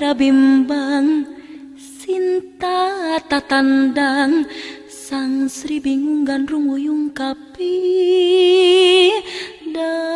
Rada bimbang sinta tatandang Sang Sri bingung gandrung wuyung kapi dangdung.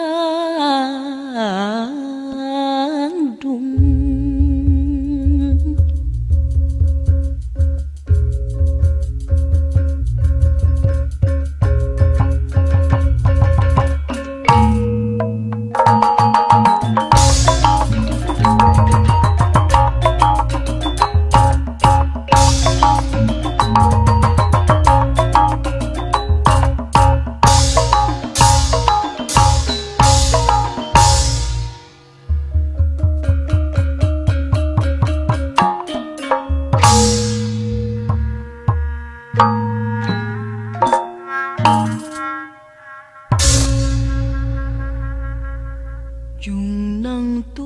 Jung nangtung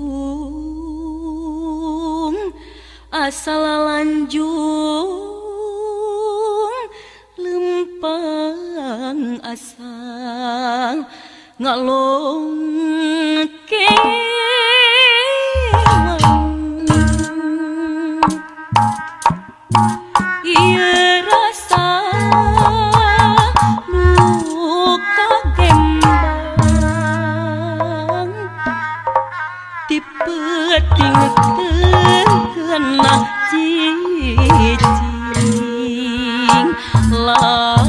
asal lanjung lempang asal ngalong kewang. Ieu rasa luka gembang ti peuting teu kena cicing lah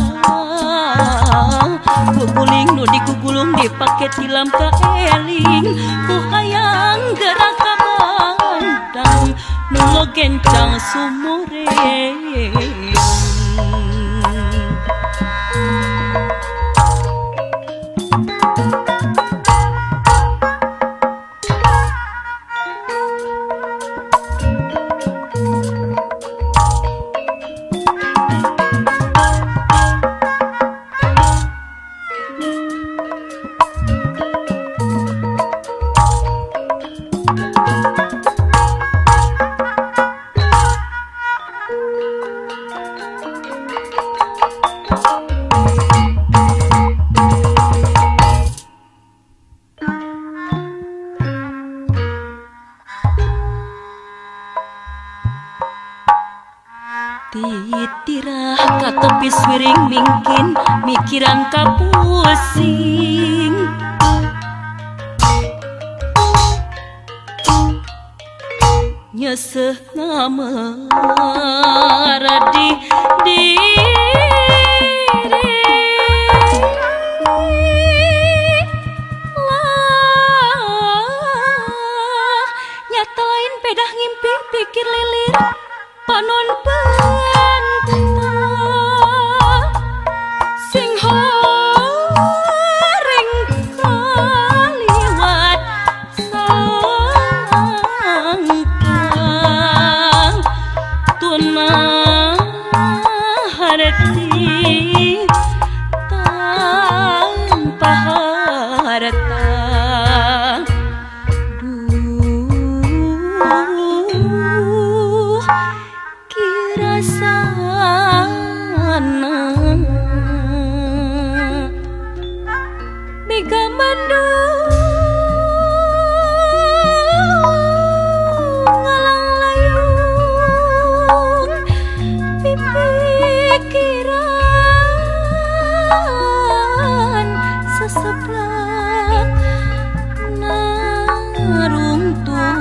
guguling nu digugulung dipake tilam ka eling ku hayang gerak ka bandang nu logencang sumure. Titirah katepis wiring mingkin mikiran kapusing nyeseh ngamaradi diri lah nyata lain pedah ngimpi pikir lilir panon penta sing horeng kaliwat sangkang tuna harti tanpa harta. Duh kirasana mega mendung ngalang layung pipikiran seseplak narungtung.